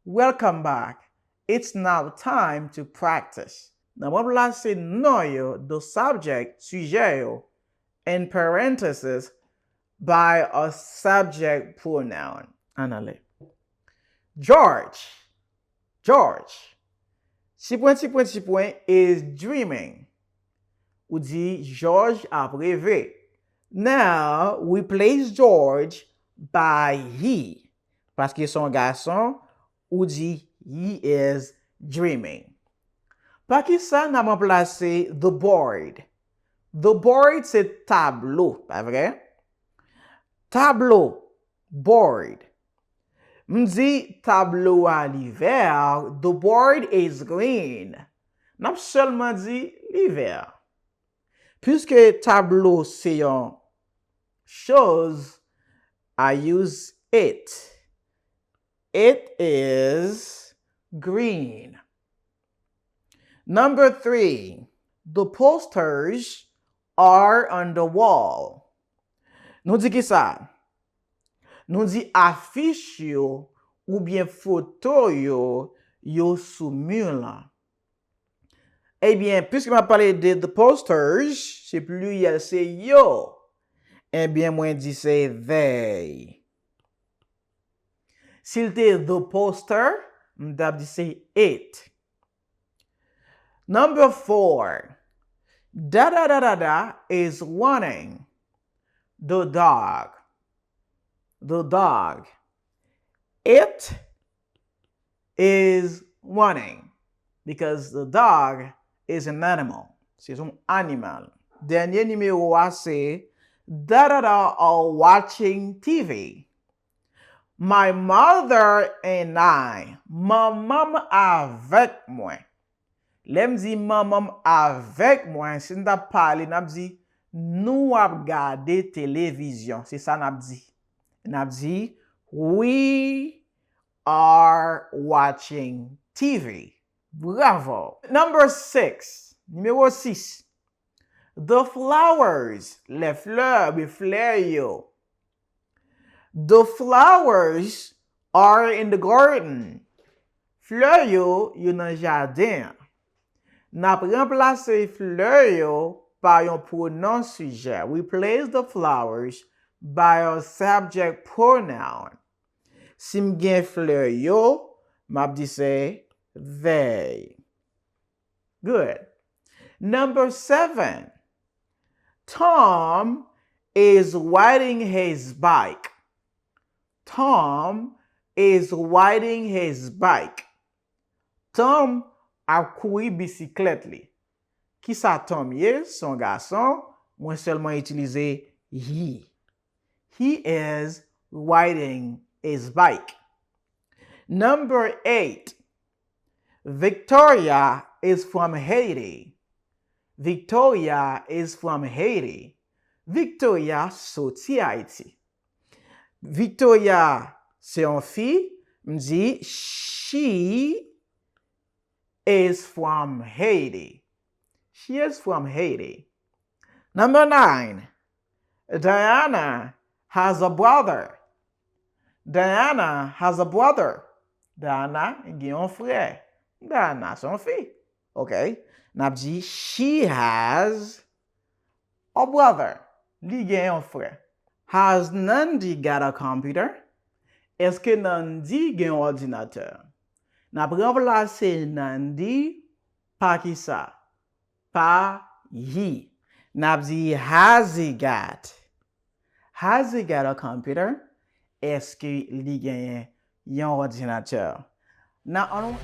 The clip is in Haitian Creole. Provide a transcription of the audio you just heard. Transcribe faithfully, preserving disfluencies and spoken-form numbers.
Welcome back. It's now time to practice. N ap ranplase non yo, the subject, sijè yo, in parentheses, by a subject pronoun. Ann ale. George. George. Tipwen, tipwen, tipwen is dreaming. Ou di Jòj ap reve. Now, replace George by he. Paske se yon gason, ou di he is dreaming. Pa kisa n ap ranplase the board? The board se tablo, pa vre? Tablo, board. M di tablo a li vè, the board is green. N ap sèlman di li vè. Piske tablo se yon choz, I use it. It is green. Number three, the posters are on the wall. Nou di kisa? Nou di afich yo oubyen foto yo, yo sou mi lan. Ebyen, piske m ap pale de the posters, se pliryèl, se yo. Ebyen, mwen di se they. Si l te the poster, m t ap di se it. Number four. Da da da da da is running. The dog. The dog. It is running because the dog is an animal. Se yon animal. Dènye nimewo a se da da da are watching T V. My mother and I. Manman m avèk mwen. Lè m di manman m avèk mwen, si n t ap pale, n ap di nou ap gade televizyon. Se sa n ap di. N ap di we are watching T V. Bravo! Number six. Nimewo sis. The flowers, les fleurs, oubyen flè yo. The flowers are in the garden. Flè yo, yo nan jaden an. N ap ranplase flè yo pa yon pwonon sijè. Replace the flowers by a subject pronoun. Si m gen flè yo, m ap di se they. Good. Number seven. Tom is riding his bike. Tom is riding his bike. Tom ap kouri bisiklèt li. Kisa Tom ye? Se yon gason. Mwen sèlman itilize he. He is riding his bike. Number eight. Victoria is from Haiti. Victoria is from Haiti. Victoria soti Ayiti. Victoria se yon fi, m di she is from Haiti. She is from Haiti. Number nine. Diana has a brother. Diana has a brother. Diana gen yon frè. Diana se yon fi. Ok. N ap di she has a brother. Li gen yon frè. Has Nandi got a computer? Èske Nandi gen yon òdinatè? N ap ranplase Nandi pa kisa? Pa he. N ap di has he got? Has he got a computer? Èske li genyen yon òdinatè? Nan an